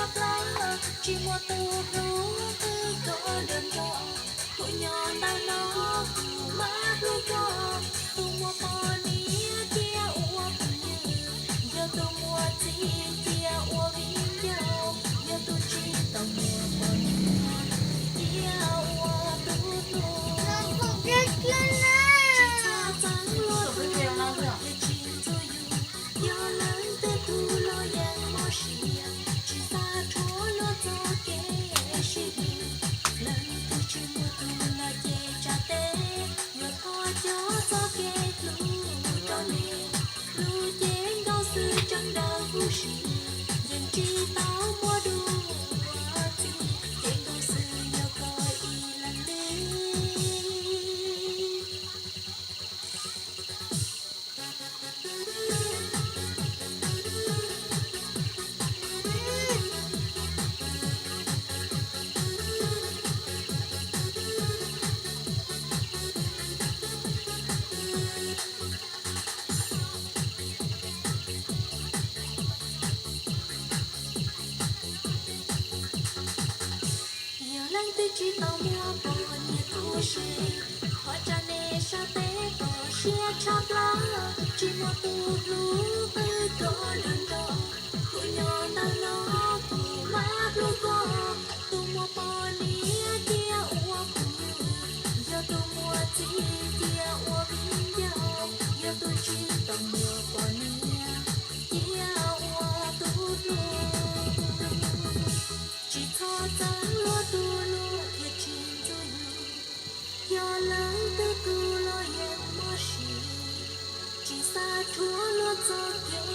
Tsis muaj tus hlub twg koj nrog nrog, kuv nyob ntawm no kuv mas hlub koj. Tus muaj poj niam cia ua phooj ywg, yog tus muaj txiv cia ua viv ncaus, yog tus tsis tau muaj poj niam cia ua tus hlub. Tsis txhob txeeb luag tus hlub thiaj tsis ntxub yus, yog leej twg tus los yeej mob siab. Tsis xav rhuav luag txoj kev sib hlub, leej twg tsis muaj tus los ces tsa tes, yuav thov cov txoj kev hlub rau neb. Hlub ces nkaus xwb tseem daws huv si, yeej tsis tau muaj dua txij, ces nkaus xwb yog koj ib leeg li. Yog leej twg tsis tau muaj poj niam tu siab, thov tsa neb sab tes kho siab tshaj plaws. Tsis muaj tus hlub twg koj nrog nrog, kuv nyob ntawm no kuv mas hlub koj. Tus muaj poj niam cia ua phooj ywg, yog tus muaj txiv cia ua viv ncaus, yog tus tsis tau muaj poj niam cia ua tus hlub. Tsis txhob txeeb luag tus hlub thiaj tsis ntxub yus, yog leej twg tus los yeej mob siab. Tsis xav rhuav luag txoj kev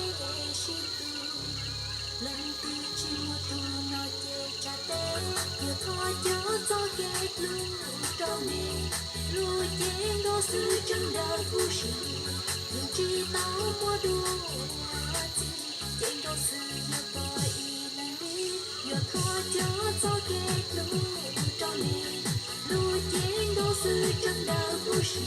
sib hlub, leej twg tsis muaj tus no ces tsa tes, yuav thov cov txoj kev hlub rau neb. Hlub ces nkaus xwb tseem daws huv si, yeej tsis tau muaj dua txij, ces nkaus xwb yog koj ib leeg li. Yuav thov cov txoj kev hlub rau neb, hlub ces nkaus xwb tseem daws huv si.